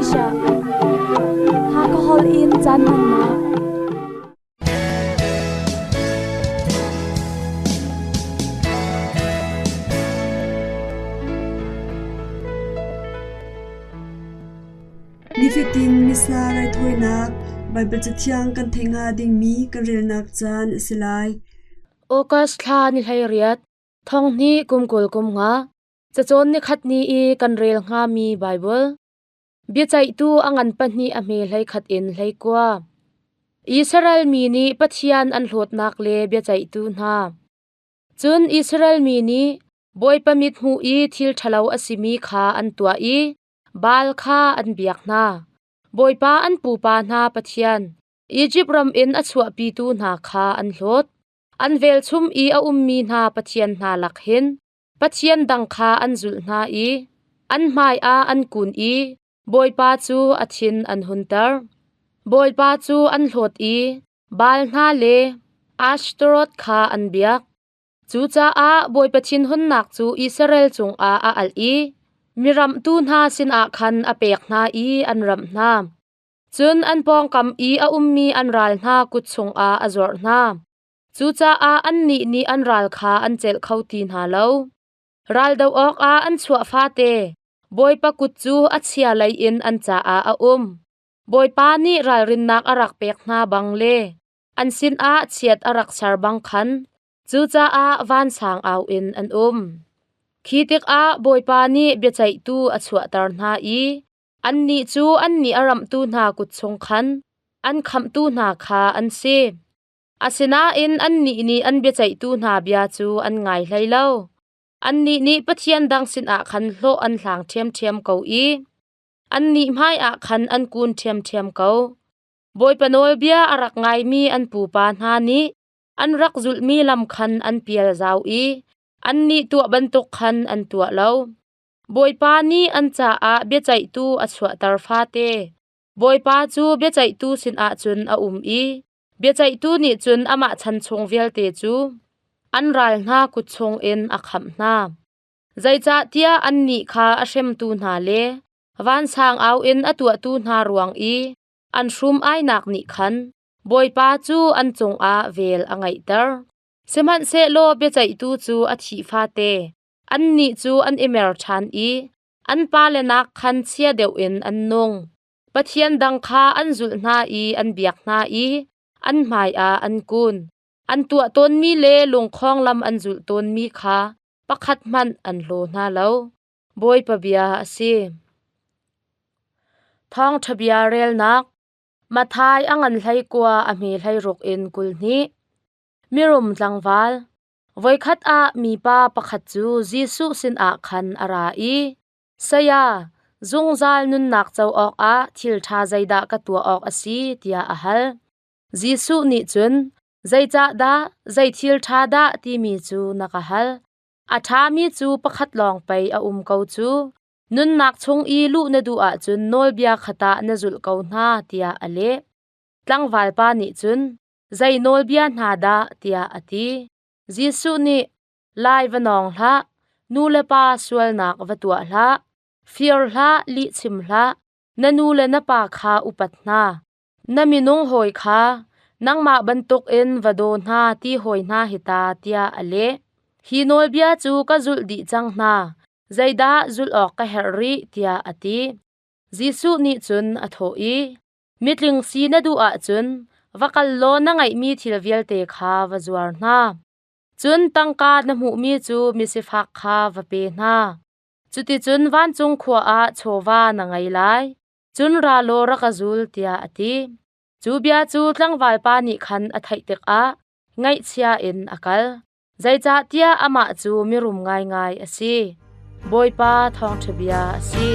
Asia. Hakha holh in caan hmannak. Nifatin Missa raithawinak Baibal Cathiang kan theih hnga dingmi kan relnak caan a si lai. August thla ni 18, thong hnih kum 20 kum nga, cacawn nikhat ni i kan rel hngami Baibal. Biaceihtu a ngan pahnih a hme 11 in 19. Israel mi nih Pathian an hlawtnak le biaceihtu hna. Cun Israel mi nih Bawipa mithmuh i thil ṭhalo a simi kha an tuah i Baal kha an biak hna. Bawipa an pupa hna Pathian, Izipt ram in a chuahpitu hna kha an hlawt. An velchum i a ummi hna pathian hna lak hin pathian dang kha an zulh hna i an hmaiah an kun i Bawipa cu a thin an hunter. Bawipa cu an hlawt i Baal hna le Ashtaroth kha an biak. Cucaah Bawipa thinhunnak cu Israel cungah a alh i mi ramhtu hna sinah khan a pek hna i an ramh hna. Cun an pawngkam i a ummi an ral hna kut chungah a zuarh hna. Cucaah annih nih an ral kha an celh kho ti hna lo. Ral doh awkah an chuah fate Bawipa kut cu a chia lei in an caah a um. Bawipa nih ralrinnak a rak pek hna bang le an sinah chiat a rak ser bang khan cucaah vansang au in an um. Khi tikah Bawipa nih biaceihtu a chuahter hna i annih cu annih a ramhtu hna kut chung khan an khamhtu hna kha an si. Asinain annih nih an biaceihtu hna bia cu an ngai hlei lo. Annih nih pathian dang sinah khan hlawh an hlang ṭhiamṭhiam ko i annih hmaiah khan an kun ṭhiamṭhiam ko. Bawipa nawlbia a rak ngaimi an pupa hna nih an rak zulhmi lam khan an pial zau i annih tuah bantuk khan an tuah lo. Bawipa nih an caah biaceihtu a chuahter fate Bawipa cu biaceihtu sinah cun a um i biaceihtu nih cun amah chan chung vialte cu an ral hna kut chungin a khamh hna. Zeicahtiah annih kha a hremtu hna le vansang au in a tuahtu hna ruang i an hrum-ainak nih khan Bawipa cu an cungah vel a ngeihter. Sihmanhsehlaw biaceihtu cu a thih fate annih cu an i mer ṭhan i an pale nak khan chia deuh in an nung. Pathian dang kha an zulh hna i an biak hna i an hmaiah an kun. An tuah tawnmi le lungkhong lam an zulh tawnmi kha pakhat hmanh an hlaw hna lo. Bawipa bia a si. Thawngṭha bia relnak Matthai a ngan 19 a hme 16 in 22. Mirum tlangval Voikhat ah mipa pakhat cu Jesuh sinah khan a ra i, "Saya, zungzal nunnak co awkah thil ṭha zeidah ka tuah awk a si?" tiah a hal. Jesuh nih cun, "Zeicahdah zei thil ṭha dah timi cu na ka hal? A ṭhami cu pakhat lawng pei a um ko cu. Nunnak chung i luh na duh ahcun nawlbia kha tah na zulh ko hna," tiah a leh. Tlangval pa nih cun, "Zei nawlbia hna dah?" tiah a ti. Jesuh nih, "Lai va nawng hlah, nu le pa sualnak va tuah hlah, fir hlah, lihchim hlah, na nu le na pa kha upat hna, na minung hawi kha nangmah bantukin va daw hna ti hawi hna hi ta," tiah a leh. Hi nawlbia cu ka zulh dih cang hna, zeidah zulh awk ka herh rih? tiah a ti. Jesuh nih cun a thawh i, Mitling si na duh ahcun va kal law na ngeihmi thil vialte kha va zuar hna. Cun tangka na hmuhmi cu misifak kha va pe hna. Cuticun vancung khua ah chawva na ngei lai. Cun ra law rak ka zul, tiah a ti. Cu bia cu tlangvalpa nih khan a theih tikah ngaihchia in a kal. Zeicahtiah amah cu mirum ngaingai a si. Bawipa thawngṭha bia a si.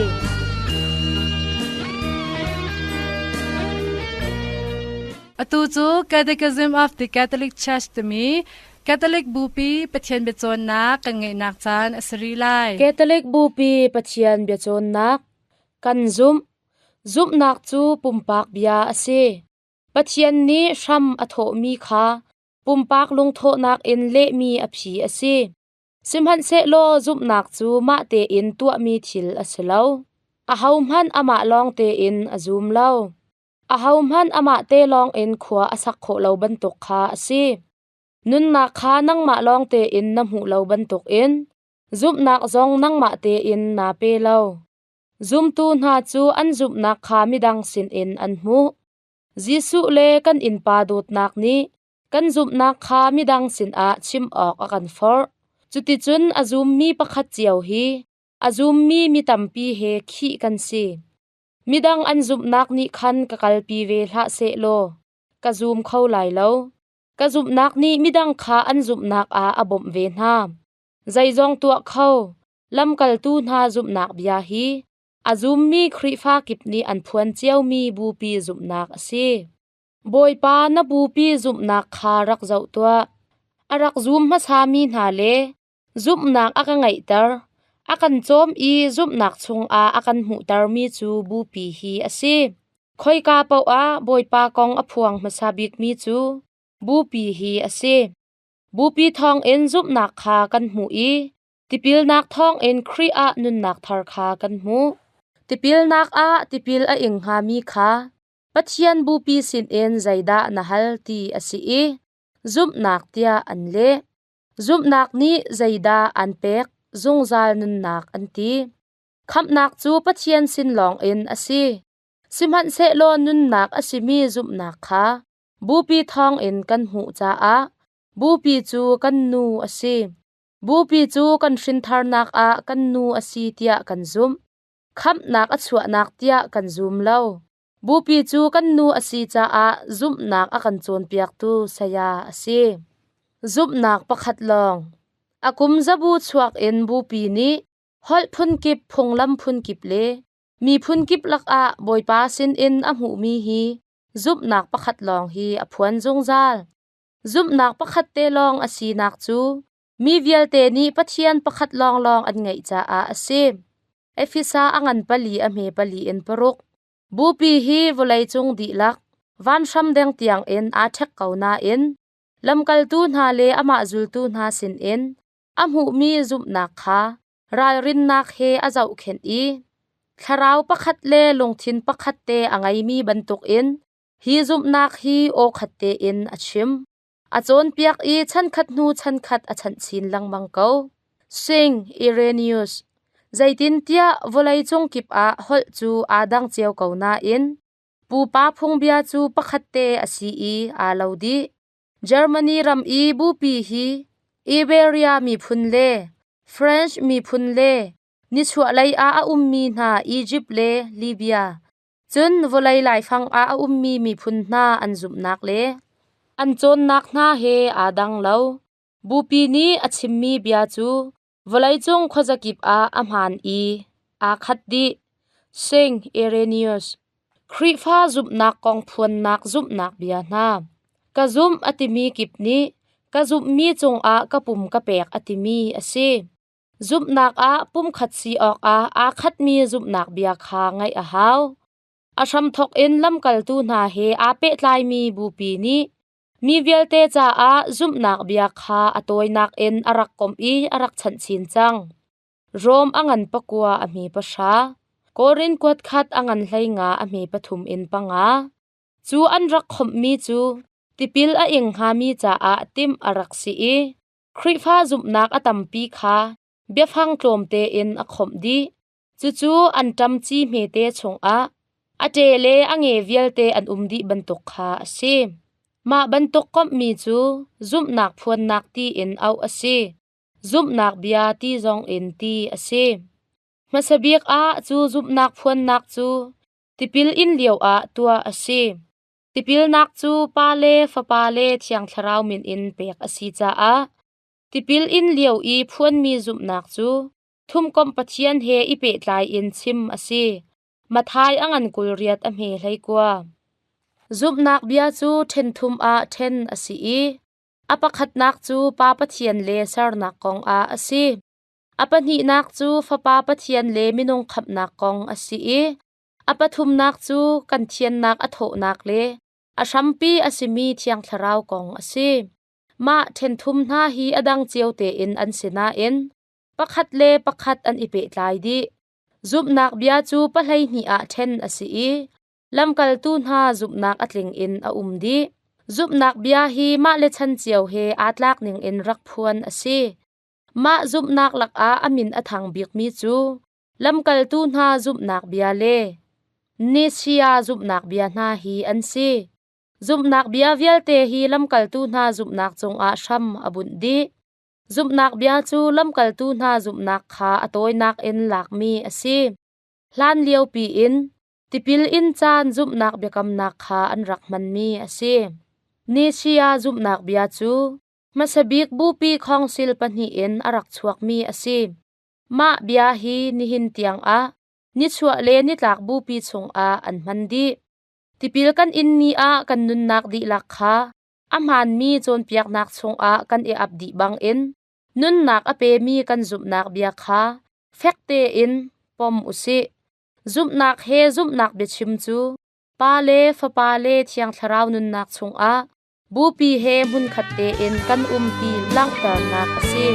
Atu cu Catechism of the Catholic Church timi Catholic Bupi Pathian biacawnnak kan ngeihnak caan a si rih lai. Catholic Bupi Pathian biacawnnak kan zumh. Zumhnak cu pumpak bia a si. Pathian nih hram a thawhmi kha pumpak lungthawhnak in lehmi a phi a si. Sihmanhsehlaw zumhnak cu mah tein tuahmi thil a si lo. Ahohmanh amah lawng tein a zum lo. Ahohmanh amah te lawng in khua a sak khawh lo bantuk kha a si. Nunnak kha nangmah lawng tein na hmuh lo bantukin zumhnak zong nangmah tein naa pe lo. Zumtu hna cu an zumhnak kha midang sinin an hmuh. Jesuh le kan innpa dawtnak nih kan zumhnak kha midang sinah chim awk a kan forh. Cuticun a zummi pakhat cio hi a zummi mi tampi he khih kan si. Midang an zumhnak nih khan ka kalpi ve hlah sehlaw ka zum kho lai lo. Ka zumhnak nih midang kha an zumhnak ah a bawmh ve hna. Zeizong tuah kho, lamkaltu hna zumhnak bia hi a zummi Khrihfa kip nih an phuan ciomi bupi zumhnak a si. Bawipa na bupi zumhnak kha rak zoh tuah. A rak zum hmasami hna le zumhnak a ka ngeihter, a kan cawm i zumhnak chungah a kan hmuhtermi cu bupi hi a si. Khoika paoh ah Bawipa kong a phuang hmasa bikmi cu bupi hi a si. Bupi thawngin zumhnak kha kan hmuh i tipilnak thawngin Khrih ah nunnak thar kha kan hmuh. Tipilnak ah tipil a ing hngami kha Pathian bupi sinin zeidah na hal ti a si i zumhnak tiah an leh. Zumhnak nih zeidah an pek zungzal nunnak an ti. Khamhnak cu Pathian sin lawngin a si. Sihmanhsehlaw nunnak a simi zumhnak kha bupi thawngin kan hmuh caah bupi cu kan nu a si. Bupi cu kan hrintharnak ah kan nu a si tiah kan zumh. Khamhnak a chuahnak tiah kan zum lo. Bupi cu kan nu a si caah zumhnak a kan cawnpiaktu saya a si. Zumhnak pakhat lawng. A kum zabu chuak in bupi nih holh phunkip, phunglam phunkip le miphun kip lakah Bawipa sinin a hmuhmi hi zumhnak pakhat lawng hi a phuan zungzal. Zumhnak pakhat te lawng a sinak cu mi vialte nih Pathian pakhat lawnglawng an ngeih caah a si. Efesa a ngan pali a hme pali in paruk. Bupi hi vawleicung dihlak vanhram deng tiang in aa ṭhek ko nain lamkaltu hna le amah zultu hna sinin a hmuhmi zumhnak kha ralrinnak he a zohkhenh i thlarau pakhat le lungthin pakhat te a ngeimi bantukin hi zumhnak hi aw khat tein a chim. A cawnpiak i chankhat hnu chankhat a chanh chin lengmang ko. Sing Irenaeus Zeitintiah vawleicung kip ah holh cu aa dang cio ko nain pupa phungbia cu pakhat te a si i aa lo dih. Germany ram i bupi hi Iberia miphun le French miphun le nichuahlei ah a ummi hna Egypt le Libya Cun vawlei laifang ah a ummi miphun hna an zumhnak le an cawnnak hna he aa dang lo. Bupi nih a chimmi bia cu vawleicung khuazakip ah a hmaan i aa khat dih. Saint Irenaeus Khrihfa zumhnak kong phuannak zumhnak bia hna. Ka zumh a timi kip nih ka zumhmi cungah ka pum ka pek a timi a si. Zumhnak ah pumkhat si awkah aa khatmi zumhnak bia kha ngaih a hau. A hramthawk in lamkaltu hna he aa pehtlaimi bupi nih mi vialte caah zumhnak bia kha a tawinak in a rak komh i a rak chanh chin cang. Rom a ngan pakua a hme pahra, Korin kuat khat a ngan 15 a hme pathum in panga. Cu an rak khomhmi cu tipil a ing hngami caah timh a rak si i Khrihfa zumhnak a tampi kha biafang tlawmte in a khawmh dih. Cucu an ṭamci hmete chungah a ṭe le a nge vialte an um dih bantuk kha a si. Mah bantuk komhmi cu zumhnak phuannak tiin auh a si. Zumhnak bia ti zong in ti a si. Hmasa bik ah cu zumhnak phuannak cu tipil in lioah tuah a si. Tipilnak cu Pa le Fapa le Thiang Thlarau min in pek a si caah tipil in lio i phuanmi zumhnak cu thumkomh Pathian he i pehtlai in chim a si. Matthai a ngan 28 a hme 19. Zumhnak bia cu ṭhen thum ah ṭhen a si i a pakhatnak cu Pa Pathian le sernak kong ah a si. A pahnihnak cu Fapa Pathian le minung khamhnak kong a si i A pathumnak cu kan thiannak a thawhnak le a hrampi a simi Thiang Thlarau kong a si. Mah ṭhenthum hna hi a dang cio tein an si nain pakhat le pakhat an i pehtlai dih. Zumhnak bia cu 12 ah ṭhen a si i lamkaltu hna zumhnak a tling in a um dih. Zumhnak bia hi mah le chan cio he aa tlak ningin rak phuan a si. Mah zumhnak lakah a min a thang bikmi cu lamkaltu hna zumhnak bia le Nicaea zumhnak bia hna hi an si. Zumhnak bia vialte hi lamkaltu hna zumhnak cungah hram a bunh dih. Zumhnak bia cu lamkaltu hna zumhnak kha a tawinak in lakmi a si. Hlan liopi in tipil in caan zumhnak biakamnak kha an rak hmanmi a si. Nicaea zumhnak bia cu hmasa bik bupi khawngsil pahnih in a rak chuakmi a si. Mah bia hi nihin tiangah nichuah le nitlak bupi chungah an hman dih. Tipil kan in ni ah kan nunnak dihlak kha a hmaanmi cawnpiaknak chungah kan i ap dih bangin nunnak a pemi kan zumhnak bia kha fek tein pom u sih. Zumhnak he zumhnak biachim cu Pa le Fapa le Thiang Thlarau nunnak chungah bupi he hmunkhat tein kan um ti langhternak a si.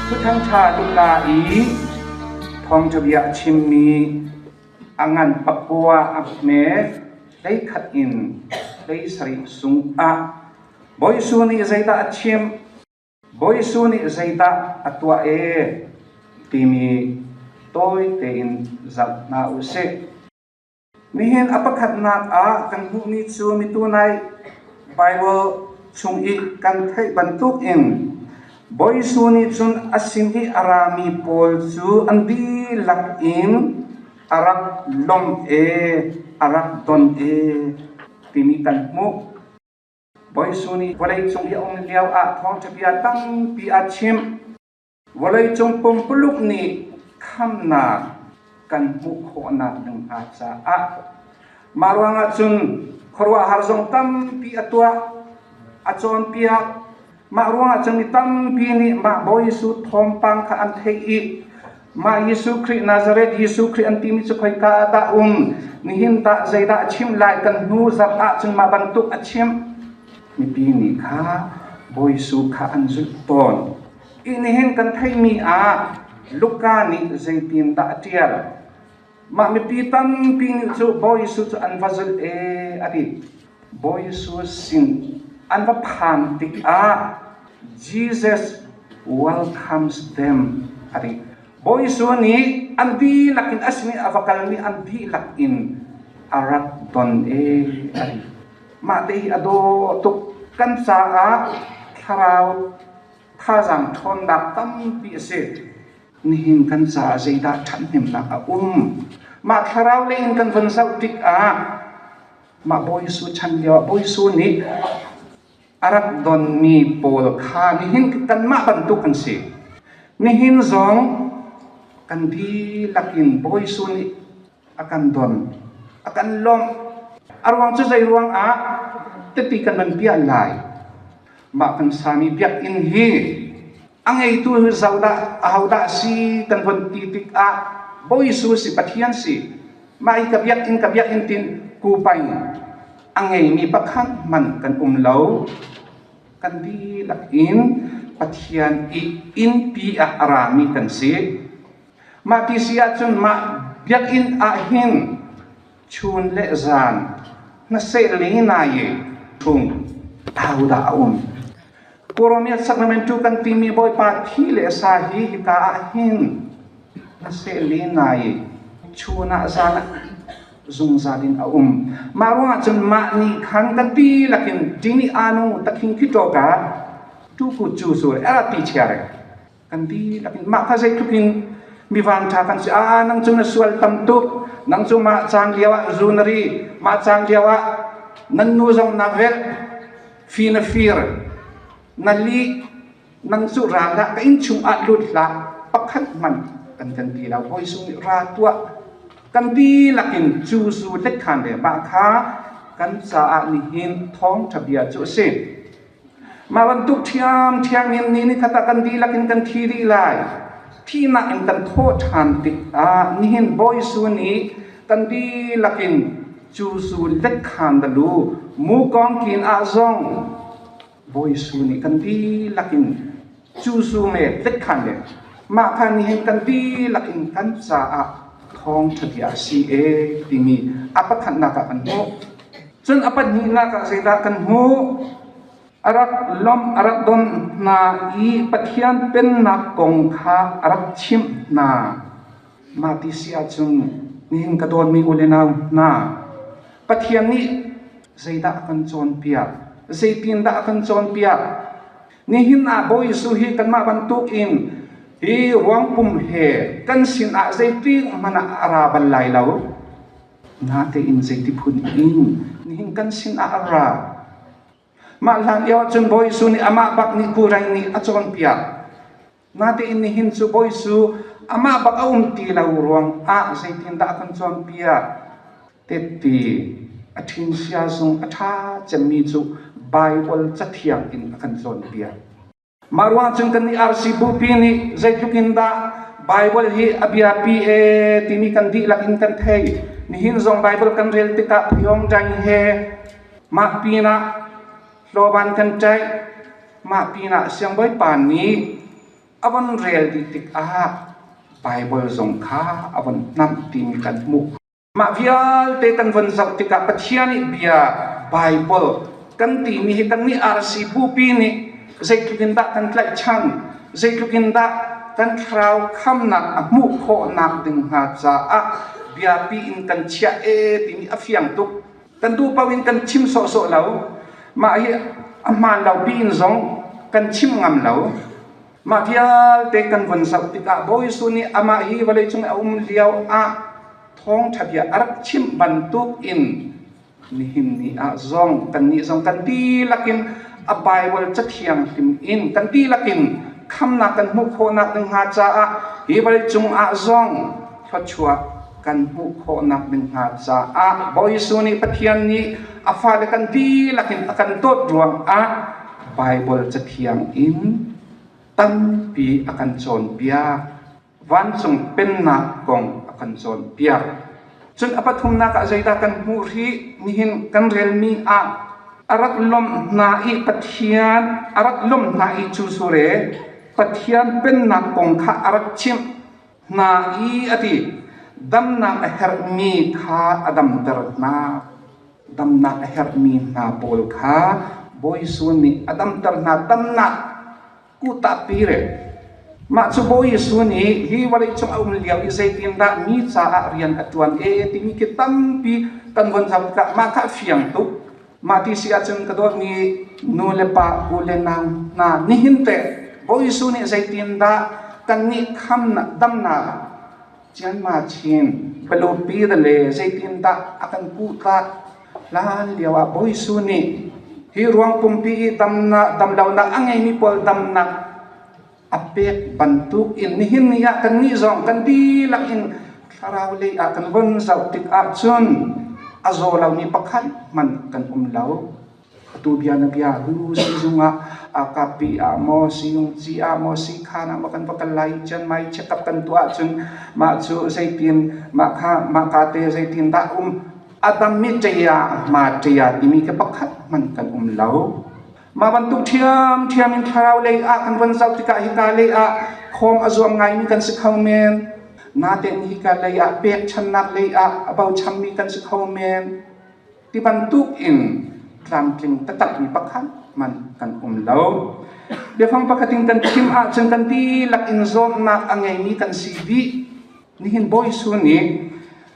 Thuthang ṭha Luka i thawngṭha bia a chimmi a ngan pakua a hme 11 in 17 sungah Bawi Jesuh nih zeidah a chim? Bawi Jesuh nih zeidah a tuah ee timi tawi tein zoh hna u sih. Nihin a pakhatnak ah kan hmuhmi cu mitunai Baibal chung i kan theih bantuk in Bawi Jesuh nih cun a sin i a rami pawl cu an dihlak in a rak lawmh ee, a rak don ee timi kan hmuh. Bawi Jesuh nih vawleicung i a um lio ah thawngṭha bia tampi a chimh. Vawleicung pumpuluk nih khamnak kan hmuh khawhnak ding hnga caah mah ruangah cun khuaruahhar zong tampi a tuah, a cawnpiak. Mah ruangah cun mi tampi nih mah Bawi Jesuh thawngpang kha an theih i mah Jesuh Khrih Nazareth Jesuh Khrih an timi cu khoika ah dah um, nihin tah zeidah a chim lai, kan hnu zarh ahcun mah bantuk a chim. Mipi nih kha Bawi Jesuh kha an zulh tawn. I nihin kan theihmi ah Luka nih zeitindah a ṭial? Mah mipi tampi nih cu Bawi Jesuh cu an va zulh ee a ti. Bawi Jesuh sin an va phan tikah Jesus welcomes them a ti. Bawi Jesuh nih an dihlak in a sin i a va kalmi an dihlak in a rak don ee a ti. Mah te hi a dawh tuk. Kan caah thlarau thazaang ṭhawnnak tampi a si. Nihin kan caah zeidah ṭhathnemnak a um? Mah thlarau lei in kan von zoh tikah mah Bawi Jesuh chan lioah Bawi Jesuh nih a rak donmi pawl kha nihin kanmah bantuk kan si. Nihin zong kan dihlak in Bawi Jesuh nih a kan don, a kan lawmh. A ruang cu zei ruang ah tipi kan van piah lai? Mah kan sami biakinn hi A ngeitu hi zodah ahodah si kan von ti tikah Bawi Jesuh si Pathian si. Mah i ka biakinn ka biakinn tin kupai a ngeimi pakhat hmanh kan um lo. Kan dihlak in Pathian i innpi ah a rami kan si. Mah ti si ahcun mah biakinn ah hin chun le zan hnaseh le nai i chung ahodah a um? Puromia Sacrament kan timi Bawipa thi le sa hi hika ah hin hnaseh le nai chun ah zan ah zungzal in a um. Mah ruangah cun mah nih khan kan dihlak in tini anu takhing khito ka tu ku chu su era pi chiare kan dihlak in mah kha zeitluk in mi vanṭha kan si ah nang cu na sual tam tuk nang cu mah caan lio ah zu na ri mah caan lio ah nan nu zong na velh fi na fir na li nang cu ra hlah ka inn chung ah lut hlah pakhat hmanh kan kan ti lo hawi sung nih ra tuah kan dihlak in cu zu lek khan le mah kha kan caah nihin thawngṭha bia cu a si. Mah bantuk ṭhiamṭhiam in ni nikhat ah kan dihlak in kan thi dih lai. Thihnak in kan thawh ṭhan tikah nihin Bawi Jesuh nih kan dihlak in cu zu lekkhan dalu mukawng kin ah zong Bawi Jesuh nih kan dihlak in cu zu me tlik khan le mah kha nihin kan dihlak in kan caah thawngṭha bia a si e timi a pakhatnak ah kan hmuh. Cun a pahnihnak ah zeidah kan hmuh? A rak lawmh a rak don hna i Pathian Pennak kong kha a rak chimh hna. Mah ti si ahcun nihin ka dawtmi u le nau hna, Pathian nih zeidah a kan cawnpiak? Zeitindah a kan cawnpiak? Nihin ah Bawi Jesuh hi kanmah bantukin hi ruangpum he kan sinah zeitik hmanh ah a ra bal lai lo. Natein zeiti phun in nihin kan sinah a ra. Mah hlan lio ahcun Bawi Jesuh nih amah bak nih Kurain nih a cawnpiak. Natein nihin cu Bawi Jesuh amah bak a um ti lo ruang ah zeitindah a kan cawnpiak? Tette a ṭhingsia zung a ṭha cemmi cu Baibal Cathiang in a kan cawnpiak. Mah ruang cun kannih RC Bupi nih zeitluk in dah Baibal hi a biapi e timi kan dihlak in kan thei. Nihin zong Baibal kan rel tikah Pyongyang he mah pinah hlawban kan ṭaih. Mah pinah siangbawipa nih a von rel dih tikah Baibal zong kha a von hnamh timi kan hmuh. Mah vialte kan von zoh tikah Pathian nih bia Baibal kan timi hi kannih RC bupi nih zeitluk in dah kan tlaihchan, zeitluk in dah kan thlarau khamnak a hmuh khawhnak ding hnga caah biapi in kan chiah e timi a fiang tuk. Kan duh paoh in kan chim sawhsawh lo. Mah hi a hmaan lo piin zong kan chim ngam lo. Mah vialte kan von zoh tikah Bawi Jesuh nih amah hi vawleicung a um lio ah thawngṭha bia a rak chimh bantuk in nihin ni ah zong kannih zong kan dihlak in a Baibal Cathiang hlim in kan dihlak in khamnak kan hmuh khawhnak ding hnga caah hi vawleicung ah zong thluachuah kan hmuh khawhnak ding hnga caah Bawi Jesuh nih Pathian nih a fale kan dihlak in a kan dawt ruangah Baibal Cathiang in tampi a kan cawnpiak. Vancung Pennak kong a kan cawnpiak. Cun a pathumnak ah zeidah kan hmuh rih? Nihin kan relmi ah a rak lawmh hna i Pathian a rak lawmh hna i cu sure Pathian Pennak kong kha a rak chimh hna i a ti. Damnak a herhmi kha a damter hna. Damnak a herhmi hna pawl kha Bawi Jesuh nih a damter hna. Damnak kuttahpi re. Mah cu Bawi Jesuh nih hi vawleicung a um lio i zeitindah mi caah rian a ṭuan e timi khi tampi kan von zoh tikah mah kha a fiang tuk. Mah ti si ahcun ka dawtmi nu le pa, u le nau hna, nihin teh Bawi Jesuh nih zeitindah kannih khamnak, damnak Cianma chin palupi le zeitindah a kan kuhtlak? Hlan lio ah Bawi Jesuh nih hi ruang pumpi i damnak damlonak a ngeimi pawl damnak a pek bantuk in nihin ni ah kannih zong kan dihlak in thlarau lei ah kan von zoh tik ahcun a zaw lomi pakhat hmanh kan um lo. Atu bia na bia hu sizung ah kapi ah maw siyung ci ah maw sikhan ah maw kan va kal lai chiang mai check up kan tuah ahcun mah cu zeitin mah kha mah ka te zeitin dah um adam mi ṭia ma ṭia timi khi pakhat hmanh kan um lo. Mah bantuk ṭhiamṭhiam in thlarau lei ah kan von zoh tikah hika lei ah khawm a zuam ngaimi kan si kho men. Natein hika lei ah pekchannak lei ah a bochanmi kan si kho men. Ti bantuk in tlamtling taktakmi pakhat hmanh kan um lo. Biafang pakhat in kan chim ahcun kan dihlak in zawtnak a ngeimi kan si dih. Nihin Bawi Jesuh nih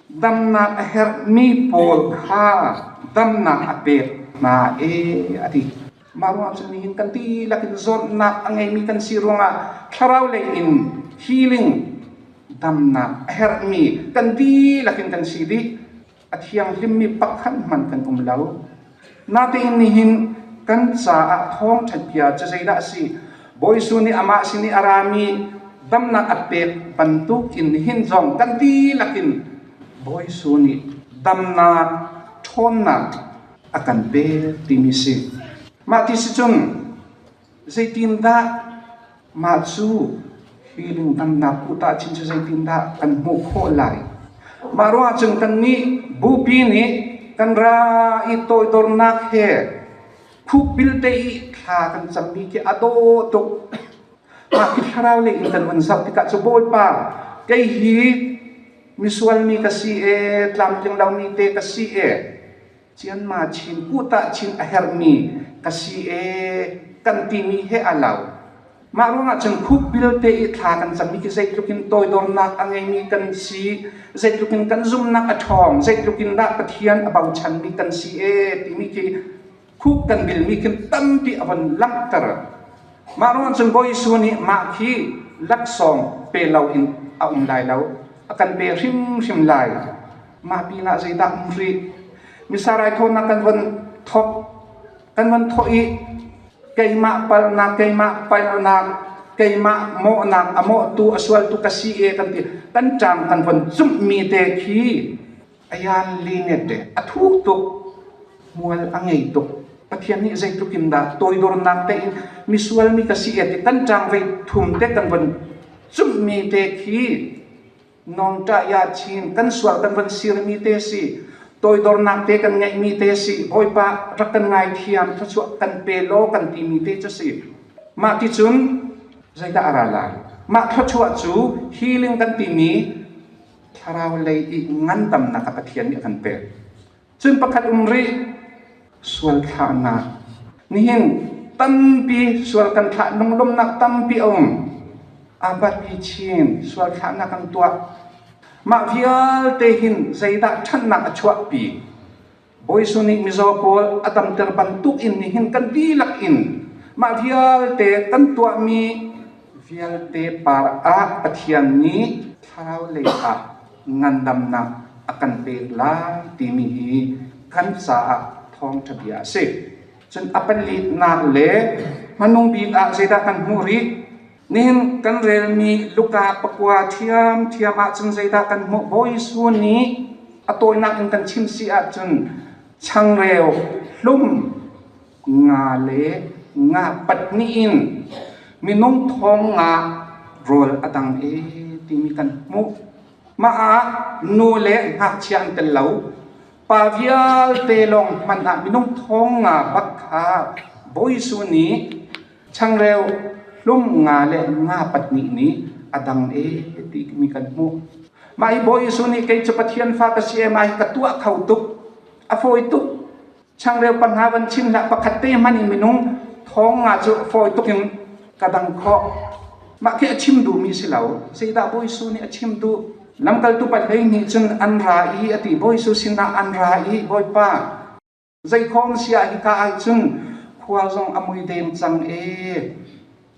damnak a herhmi pawl kha damnak a pek hna e a ti. Mah ruang cun nihin kan dihlak in zawtnak a ngeimi kan si ruangah thlarau lei in healing damnak a herhmi kan dihlak in kan si dih. A thianghlimmi pakhat hmanh kan um lo. Natein nihin kan caah thawngṭha bia cu zeidah a si? Bawi Jesuh nih amah sin i a rami damnak a pek bantuk in nihin zong kan dihlak in Bawi Jesuh nih damnak ṭhawnnak a kan pek timi si. Mah ti si cun zeitindah mah cu healing damnak kuta chin cu zeitindah kan hmuh khawh lai? Mah ruangah cun kannih bupi nih kan ra i toidornak he khukbil te i Thla kan cammi khi a dawh tuk. Mah khi thlarau lei in kan hun zoh tikah cu Bawipa, kei hi misual mi ka si e, tlamtling lomi te ka si e, cianma chin kuhtah chin a herhmi ka si e, kan timi he a lo. Mah ruangah cun khukbil te i thla kan cammi khi zeitluk in toidornak a ngeimi kan si, zeitluk in kan zumhnak a ṭhawng, zeitluk in dah Pathian a bochanmi kan si e timi khi khuk kan bilmi khi tampi a von langhter. Mah ruangah cun Bawi Jesuh nih mah khi laksawng pe loin a um lai lo, a kan pe hrimhrim lai. Mah pinah zeidah um rih? Missa raithawinak kan von thawk kan von thawh i keimah palnak, keimah palnak, keimah mawhnak, a mawhtu, a sualtu ka si e kan ti. Kan ṭang kan von cumhmi te khi ayan linet te a thuk tuk, hmual a ngei tuk. Pathian nih zeitluk in dah toidornak te in misual mi ka si e ti kan ṭang vei thum te kan von cumhmi te khi Nawngṭah ya chin kan sual kan van sirmi te si, toidornak te kan ngeihmi te si, Bawipa rak kan ngaithiam, thluachuah kan pe law kan timi te cu si. Mah ti cun zeidah a ra lai? Mah thluachuah cu healing kan timi thlarau lei i ngandamnak a Pathian nih a kan pek. Cun pakhat um rih, sual thlahnak. Nihin tampi sual kan thlah lunglawmhnak tampi a um. Abat chin sual thlahnak kan tuah. Mah vialte hin zeidah ṭhatnak a chuahpi? Bawi Jesuh nih mizaw pawl a damter bantuk in nihin kan dihlak in mah vialte kan tuahmi vialte par ah Pathian nih thlarau lei ah ngandamnak a kan pek lai timi hi kan caah thawngṭha bia a si. Cun a palitnak le hmanung bik ah zeidah kan hmuh rih? Nihin kan relmi Luka pakua ṭhiamṭhiam ahcun zeidah kan hmuh? Bawi Jesuh nih a tawinak in kan chim si ahcun changreu hlum nga le nga pahnih in minung thong nga rawl a dang e timi kan hmuh. Mah ah nu le ngakchia an tel lo. Pa vialte lawng hmanh ah minung thong nga bak kha Bawi Jesuh nih changreu hlum nga le nga pahnih nih a dang e timi kan hmuh. Mah hi Bawi Jesuh nih kei cu Pathian fa ka si e, mah hi ka tuah kho tuk, a fawi tuk. Changreu panga van chim hlah, pakhat te hmanh in minung thong nga cu fawi tuk in ka dang khawh. Mah khi a chim duhmi si lo. Zeidah Bawi Jesuh nih a chim duh? Lamkaltu pahlei nih cun an ra i a ti. Bawi Jesuh sinah an ra i, Bawipa, zeikhawm si ah hika ah cun khua zong a mui deng cang e.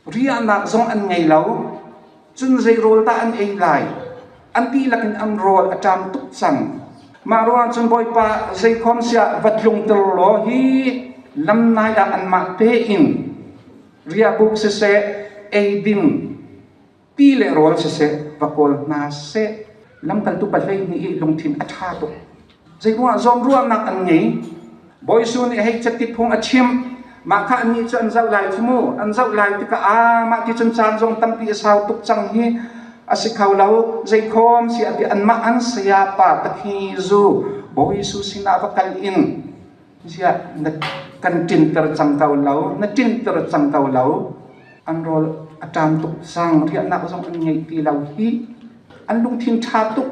Riahnak zong an ngei lo. Cun zei rawl dah an ei lai? An dihlak in an rawl a ṭam tuk cang. Mah ruang cun Bawipa zeikhom siah va tlungter law hi lamnai ah anmah tein riahbuk siseh, eidin, ti le rawl siseh va kawl hna seh. Lamkaltu 12 i lungthin a ṭha tuk. Zeiruangah zawnruahnak an ngei? Bawi Jesuh nih hei cati phung a chim. Mah kha annih cu an zoh lai cu mu. An zoh lai tikah aa mah ti cun caan zong tampi a sau tuk cang hi a si kho lo. Zeikhawm si a ti anmah an sayapa takhi zu Bawi Jesuh sinah va kal in ziah na kan ṭinter cang ko lo, na ṭinter cang ko lo. An rawl a ṭam tuk cang, riahnak zong an ngei ti lo hi. An lungthin ṭha tuk.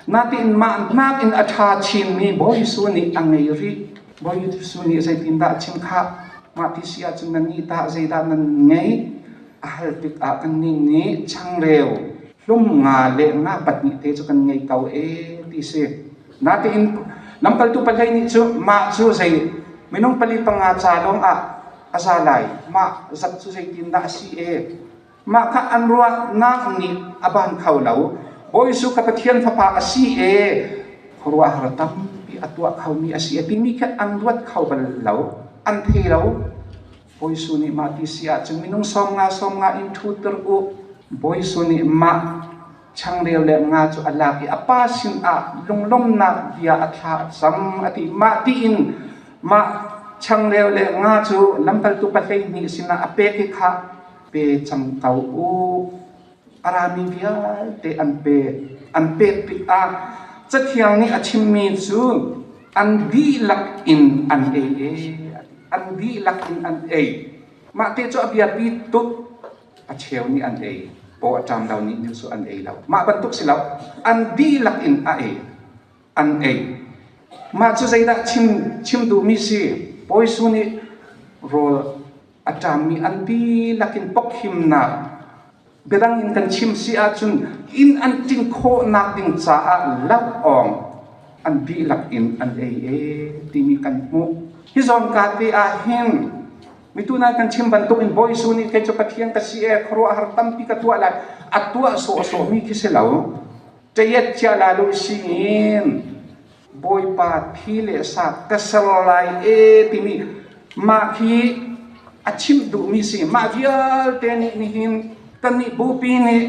Natin mah nakin a ṭha chinmi Bawi Jesuh nih a ngei rih. Bawi Jesuh nih zeitindah a chim khah? Mah ti si ahcun nannih tah zeidah nan ngeih? A hal tikah kannih nih changreu hlum nga le nga pahnih te cu kan ngei ko e ti si. Natein lamkaltu pahlei nih cu mah cu zei minung pali panga ca lawng ah a za lai. Mah zat cu zeitindah a si e? Mah kha an ruahnak nih a ban kho lo. Bawi Jesuh ka Pathian Fapa a si e, khuaruahhar tampi a tuah khomi a si e timi khi an ruat kho bal lo, an thei lo. Bawi Jesuh nih mah ti si ahcun minung 50 50 in ṭhutter u. Bawi Jesuh nih mah changreu le nga cu a lak i a pa sinah lunglawmhnak bia a thla a cam a ti. Mah tiin mah changreu le nga cu lamkaltu 12 sinah a pek i khah pe cang ko u. A rami vialte an pek. An pek tikah Cathiang nih a chimmi cu an dihlak in an ei e. An dihlak in an ei. Mah te cu a biapi tuk. A cheu nih an ei. Paw a ṭam lo nih cu an ei lo. Mah bantuk si lo. An dihlak in a ei. An ei. Mah cu zeidah chim chim duhmi si? Bawi Jesuh nih rawl a ṭammi an dihlak in pokhimnak biadang in kan chim si ahcun inn an ṭin khawhnak ding caah lau awng an dihlak in an ei e timi kan hmuh. Hi zawnka te ah hin mitu nai kan chim bantuk in Bawi Jesuh nih kei cu Pathian ka si e khuaruahhar tampi ka tuah lai a tuah sawhsawhmi khi si lo. Ṭayet cia la lu singin Bawipa thi le sa ka ser lai e timi mah khi a chimh duhmi si. Mah vialte nih nihin kannih bupi nih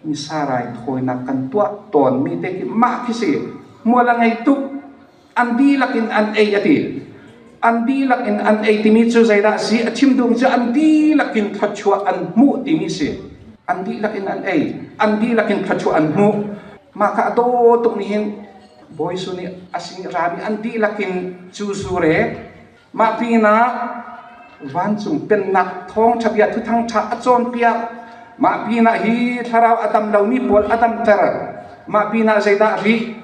misa raithawinak kan tuah tawnmi te khi mah khi si. Hmual a ngei tuk. An dihlak in an ei a ti. An dihlak in an ei timi cu zeidah a si? A chim duhmi cu an dihlak in thluachuah an hmuh timi si. An dihlak in an ei. An dihlak in thluachuah an hmuh. Mah kha a daw tuk nihin Bawi Jesuh nih a sin i rami an dihlak in cu zu re mah pinah vancung pennak thawngṭha bia thuthang ṭha a cawnpiak. Mah pinah hi thlarau a dam lomi pawl a damter. Mah pinah zeidah rih?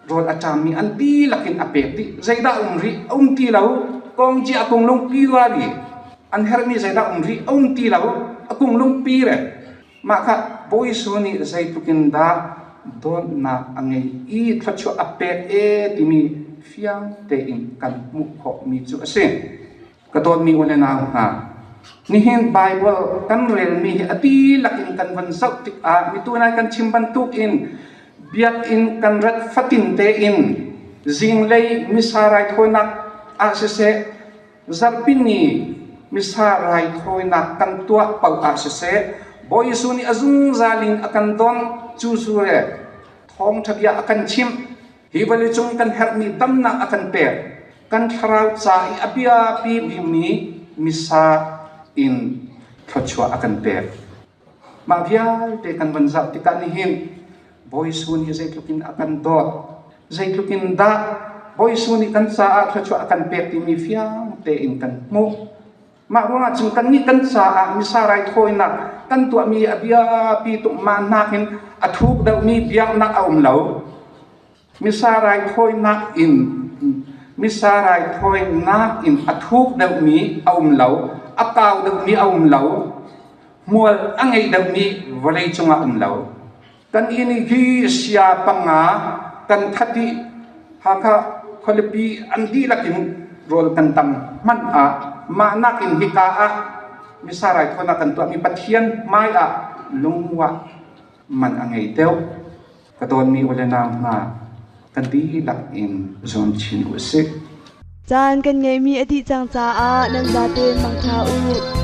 Rawl a ṭammi an dihlak in a pek dih. Zeidah um rih? A um ti lo. Kong ci a kung lungpi rua li. An herhmi zeidah um rih? A um ti lo. A kung lungpi re. Mah kha Bawi Jesuh nih zeitluk in dah dawtnak a ngei i thluachuah a pek e timi fiang tein kan hmuh khawhmi cu a si. Ka dawtmi u le nau hna, nihin Baibal kan relmi hi a dihlak in kan van zoh tikah mitu nai kan chim bantukin biakinn kan rat fatin tein zinglei misa raithawinak ah siseh, Zarhpini Missa raithawinak kan tuah paoh ah siseh, Bawi Jesuh nih a zungzal in a kan don cu cu le thawngṭha bia a kan chimh. Hi vawleicung kan herhmi damnak a kan pek. Kan thlarau ca i a biapi bikmi Missa in thluachuah a kan pek. Mah vialte kan van zoh tikah nihin Bawi Jesuh nih zeitluk in a kan dawt, zeitluk in dah Bawi Jesuh nih kan caah thluachuah a kan pek timi fiang tein kan hmuh. Mah ruangah cun kannih kan caah misa raithawinak kan tuahmi a biapi tuk mah nakin a thuk deuhmi biaknak a um lo. Misa raithawinak in Misa raithawinak in a thuk deuhmi a um lo, a kau deuhmi a um lo, hmual a ngei deuhmi vawlei cungah um lo. Kan inn hi sia panga kan that i Hakha khualipi an dihlak in rawl kan tam hmanh ah mah nakin hika ah Misa raithawinak kan tuahmi Pathian hmai ah lungwah man a ngei deuh. Ka dawtmi u le nau hna, kan dihlak in zuam chin u sih. Caan kan ngeihmi a dih cang caah nan zaten mangṭha u.